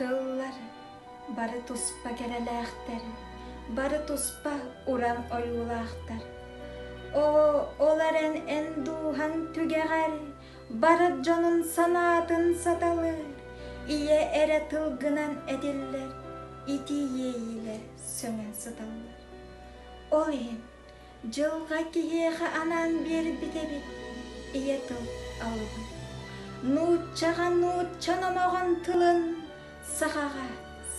Тыллар бары туспа кэрэлээхтэр, бары туспа уран ойуулаахтар. Оо, ол эрэн эн дууһаҥ түгэҕэр бары дьонун санаатын саталыыр, ийэ эрэ тылгынан этиллэр, итии иэйиилэр сөҥөн сыталлар. Ол иһин Дьылҕа киһиэхэ анаан биэрбит эбит ийэ тыл алыбын. Нууччаҕа нуучча номоҕон тылын, сахаҕа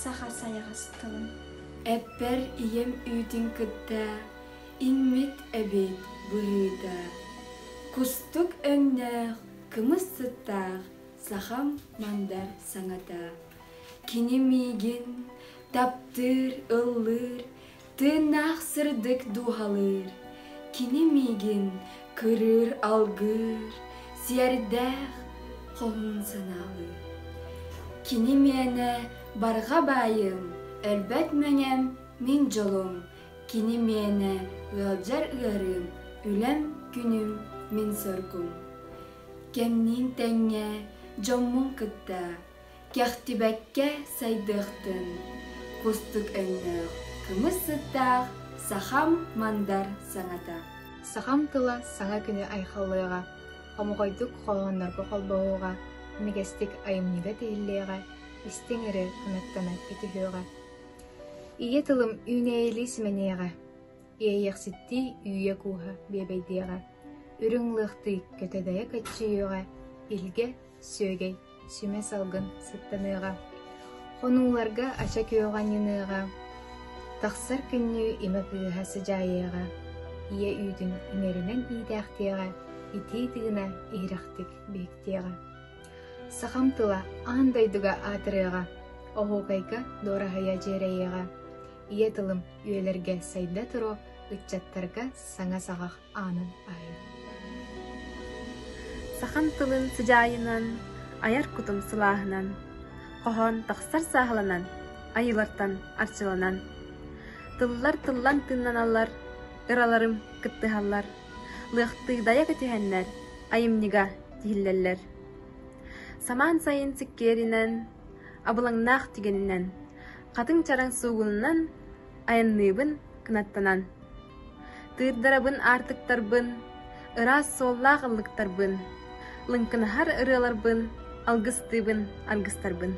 саха сайаҕас тылын. Эппэр ийэм үүтүн кытта иҥмит эбит быһыыта. Кустук өҥнөөх, кымыс сыттаах сахам мандар саҥата. Кини миигин таптыыр, ыллыыр, Тыыннаах сырдык дууһалыыр, кини миигин кырыыр алгыыр, сиэрдээх хоһуун санаалыыр. Кини миэнэ барҕа баайым, өлбөт мэҥэм мин дьолум, кини миэнэ ыалдьар ыарыым, үлэм күнүм мин соргум. Кэмниин тэҥҥэ дьоммун кытта Кэхтибэккэ сайдыахтын, кустук өҥнөөх, кымыс сыттаах сахам мандар саҥата. Сахам тыла саҥа күнү айхаллыаҕа, хомоҕойдук хоһооннорго холбоһуоҕа, имигэстик айымньыга тиһиллиэҕэ, истиҥ эрэ кынаттана көтүһүөҕэ. Ийэ тылым үүнээйилии симэниэҕэ, иэйиэхситтии үүйэ-кууһа биэбэйдиэҕэ, үрүҥ лыахтыы көтөдөйө көччүйүөҕэ, илгэ сүөгэй, сүмэ салгын сыттаныаҕа, хонууларга ача күөҕэ анньыныаҕа, тахсар күннүү имэ кыыһа сыдьаайыаҕа, ийэ үүтүн иҥэринэн иитээхтиэҕэ, итии тыына иһирэхтик биһиктиэҕэ. Сахам тыла аан дойдуга аатырыаҕа, оһуокайга дуораһыйа дьиэрэйиэҕэ, ийэ тылым үйэлэргэ сайда туруо, ыччаттарга саҥа саҕах аанын аһыа. Сахам тылын сыдьаайынан, айар кутум сылааһынан, хоһоон тахсар сааһыланан, айыылартан арчыланан. Тыллар тыллан тыыннаналлар, ыраларым кыттыһаллар, лыахтыыдайа көтүһэннэр, айымньыга тиһиллэллэр. Самаан сайын сиккиэринэн, абылаҥнаах түгэнинэн, хатыҥ чараҥ суугунунан айанныыбын кынаттанан. Тыырдарабын аартыктарбын, ыраас суоллаах ыллыктарбын, лыҥкынаһар ырыаларбын, алгыстыыбын аргыстарбын.